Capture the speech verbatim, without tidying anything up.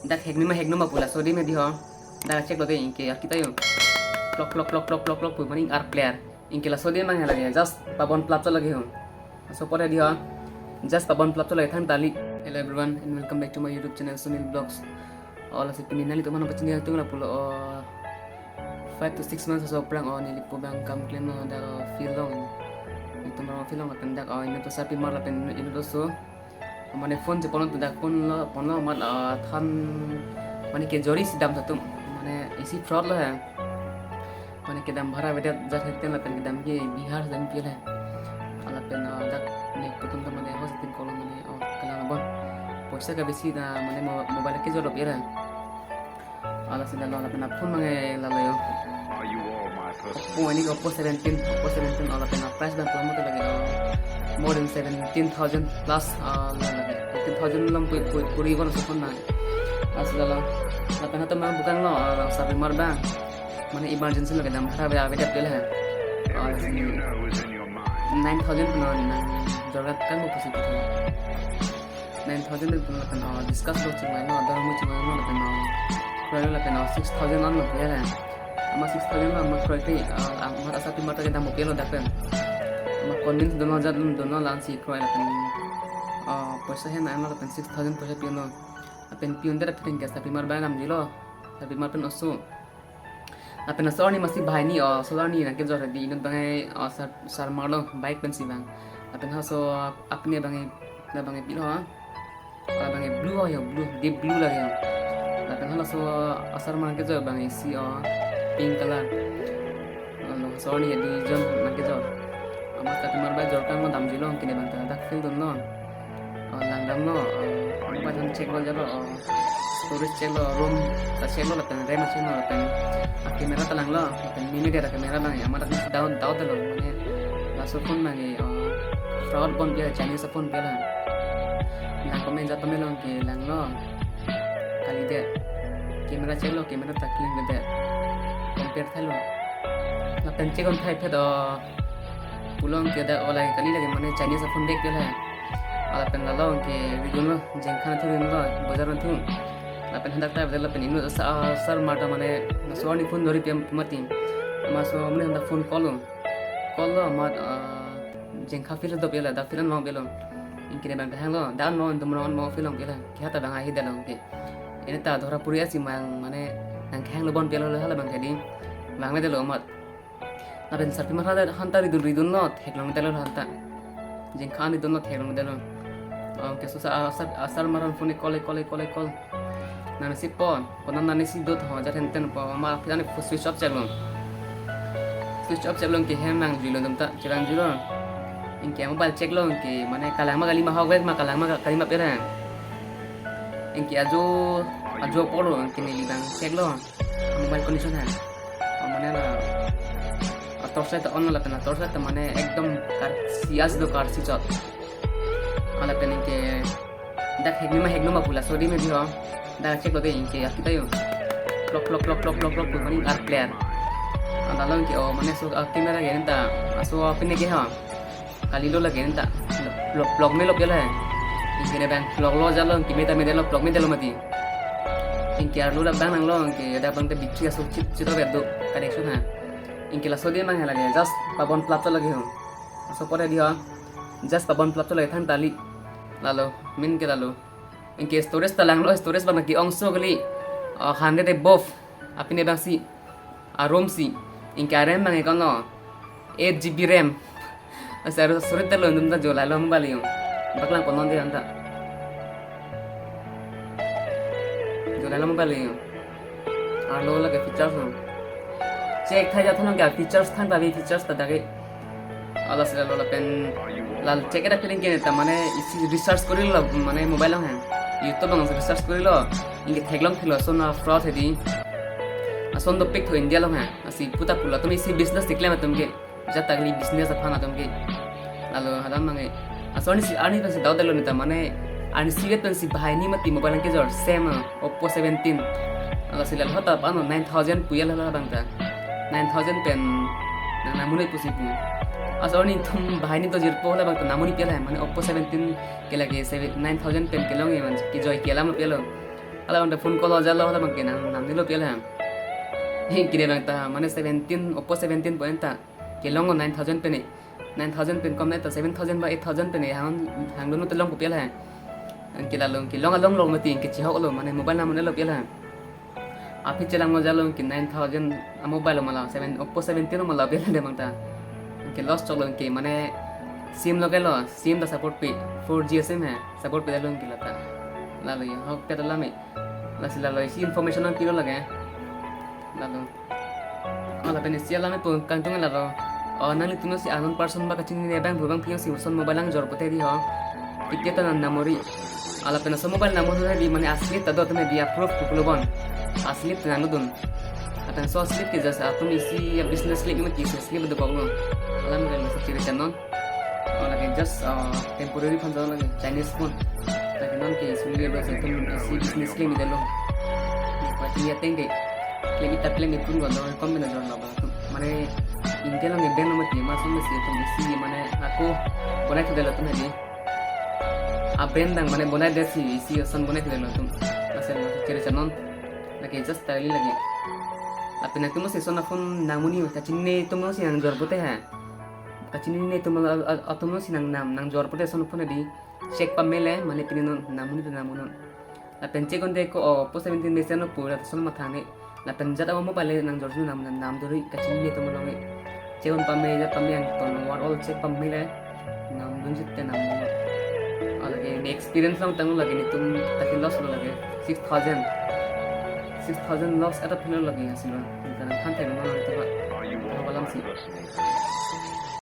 Dak heknima heknima pu laso adim hedi ho. Dak check lo de, anke akita yo. Klok klok klok klok klok klok pu mane ar player. Anke laso adim mang lake, just pabon plap chot lake ho. Laso apot hedi ho. Just pabon plap chot lake, thang tali. Hello everyone and welcome back to my YouTube channel Sunil Vlogs. Lasi pini nanglitum aphan pachini atum lapulo, oh, five to six months aso aphrang, oh, neli po abang kam klem lo dak, oh, field along. Nelitum arong field along lapen dak, oh, inut asarpimar lapen inut aso. Mane phone cheponlo, dak ponlo, ponlo amat, ah, than mane kejori si dam atum. Mane isi fraud lo he. Mane kedam bhara avedet jat hekten lapen kedam ke Bihar dam ke le. Lapen, ah, dak ne kutum ta mane house tin kolo mane, oh, kalang bon. Poisa ke besi na mane mo-, mobile kejor lo pira. Lasi lalo lapen aphone mang lalo yo. Oppo, ini Oppo seventeen, Oppo seventeen, lapen price abang pura mati lake, oh, more than seventeen thousand plus, ah, lalo lake. Eighteen thousand along pu-, pu-, puri bon aso phone mang. Lasi lalo. Lapen hato mang bukan lo, ah, asarpimar abang. Mane emergency lo kedam bhara avedet le. Ah, lasi nine thousand pen nang jorga kan bu pusi pusi. Nine thousand pen lapen, oh, discuss lo chingvai lo, dormo chingvai lo lapen, oh, kroi lo lapen, oh, six thousand an lo ya le. Amat six thousand lo amat kroi kroi, ah, amat asarpimar ta kedam pu lo dak pen. Amat convince dunlo jat dunlo, la-an si kroi lapen, oh, poisa hen an lo lapen six thousand poisa pi-un lo. Lapen pi-un det aphi ke asarpimar abang damji lo. Asarpimar pen oso. Lapen laso arni masi banghini, oh, laso arni nangkejor hedi inut abang, oh, sar, sarmar lo bike pensi abang. Lapen laso apni abang, na abang pilo ha. Abang blue ho yo, blue, deep blue lake yo. Lapen halaso asarmar nangkejor abang isi, oh, pink color. Laso arni hedi jon nangkejor. Amat asarpimar abang jorkang lo damji lo, anke ne abang ta dak field dunlo. Oh, langdam lo, oh, mobile han check lo jalo, oh, storage check lo, ROM ta check lo, lapen RAM check lo, lapen, ah, camera ta langlo, lapen mimi dia camera abang, amat dak down, down lo, mane, laso phone abang, oh, fraud bon dia, Chinese phone dia la. Nang comment jat tame lo, anke langlo, kalidet, camera check lo, camera ta clean det, compare tha lo, lapen check on thai phet, oh, pulo anke dak olai kali lake mane Chinese phone bag ke la. Lapen lalo anke ridunlo, Jengkha thu ridunlo, bazar thu. Lapen hadak ta lapen inut asa, asarmar ta mane laso arni phone dori pi-un mati. Amat laso mane hadak phone call lo. Call lo amat, ah, Jengkha field do pela, dak field along pelo. Anke ne abang kehang lo, dan lo, inut arong field along pela. Ke hato abang ahi dalo anke. Ini ta Dharapuri asi mang mane nangkehang lo bon pelo, hala abang jadi. Abang me dalo amat. Lapen sarpimar han ta, han ta ridun, ridunlo, theklong detlo han ta. Jengkha an ridunlo, theklong detlo. Anke laso asar, asarmar an phone call, call, call, call. Nangsi po, ko nang nangsi do tho, jat henten po, ma aphi an phone switch off check lo. Switch off check lo anke hem nangjuilo dum ta, chelang juilo. Anke mobile check lo, anke mane kalang ma kali ma, hok vek ma, kalang ma kali ma pera. Anke ajo, ajo apor lo, anke neli abang check lo. Mobile condition hai. Mane la, ah, torchlight on lapen torchlight mane ekdom karsi as do, karsi chot. Lapen anke dak heknima heknima pu laso adim hedi ho. Dak check lo de, anke akita yo. Klok klok klok klok klok klok pu mane ar player. Anta lo anke, oh, mane laso, ah, camera ke anta. Laso apni ke ho. Kalilo lake anta. Vlog, vlog me lo pela. Anke ne abang vlog lo jalo, anke me ta me detlo, vlog me detlo mati. Anke arlo dak abang nanglo, anke dak abang ta battery aso chip chip vet do connection ha. Anke laso adim mang lake, just pabon plap chot lake ho. Laso apot hedi ho. Just pabon plap chot lake, thang tali. Lalo, min ke lalo. Anke storage ta langlo, storage abang ke-ongso kali. Oh, hundred above. Apni abang si. A-ROM si. Anke RAM abang ke kono. Eight G B RAM. Asa aro surit ta lo, dum ta jolai lo mobile yo. Baklang kono de anta. Jolai lo mobile yo. Arlo lake features lo. Check thai jat tha nang ke features, thang ta bi features ta dage. Lasi lalo lapen lal check et aphi anke ta mane isi research korilo mane mobile along he. YouTube along research korilo. Anke theklong thelo, lason a-fraud hedi. Lason dopik tho India along he. Lasi puta pulo atum isi business tiklem atum ke. Jat ta kali business aphan atum ke. Lalo halam mang ke. Laso arni si, arni pensi doubt lo ne ta mane. Arni si vet pensi banghini mati mobile kejor, same, ah, Oppo seventeen. Lasi lalo ta pan nine thousand pu ya lalo abang ta. Nine thousand pen nang namun pusi pu. Laso arni tum banghini dojirpo hala abang ta namun pi la mane Oppo seventeen ke lake seven, nine thousand pen kelong e man kejoi ke alam lo pelo. Hala bang ta phone call ajat lo, hala bang ke nang, nangnelo pi hala. He, kede bang ta, mane seventeen, Oppo seventeen point ta. Kelong nine thousand pen e. Nine thousand pen kom nai ta seven thousand ba eight thousand pen e. Hang, hang dun telong ko pi hala. Anke lalo, kelong along long mati, anke chihok lo, mane mobile namun lo pi hala. Aphi chelang mo jalo ke nine thousand a mobile lo mala, seven, Oppo seventeen lo mala pi hala de bang ta. Ke loss chok lo ke, mane SIM lo ke lo, SIM ta support pi, four G SIM hai, support pi lo ke lata. Lalo ye, hok pi ta lame. Lasi lalo isi information nangpi lo lake. Lalo. Ala pen isi alame pu kangtung lalo. O, nanglitum si unknown person ba kachinine abang pu bang pi si son mobile nangjor pute di ho. Tiket ta nang namori. Ala pen so mobile namori di, mane aslip ta do tame di approve pu pulo bon. Aslip ta nang dun. Lapen so aslip ke just atum isi business link mati, isi aslip do kok lo. Alam ke masa ciri channel. O, lake just, uh, temporary phone jalo lake Chinese phone. Lake non ke suli lo si atum isi business link delo. Pati ateng ke. Claim ita claim ipun gotlo, kom bina jor lo ba. Mane India along ke ban lo mati, masuk masi atum isi mane ako bonai thudelo atum hedi. A brand dang mane bonai desi, isi ason bonai thudelo atum. Masuk masuk ciri channel. Lake just tali lake. Lapen atum si son aphone nangmuni, kachinine atum si nangjor pute ha. Kachinine atum, a, a, atum si nang nam, nangjor pute son aphone di. Check pamele, mane pini non namuni tu namunon. Lapen check on de ko, o, Oppo seventeen mesen lo pura son mathang ne. Lapen jat a mobile nangjor su nam, nam, nam duri kachinine atum along e. Check on pame, jat pame angton overall check pamele. Namdun jit te namdun. Alage ne experience long tang lage netum takin loss lo lake six thousand. Six thousand loss at a pillar lake asilo. Kan than thek lo itu ha. Apa lam si.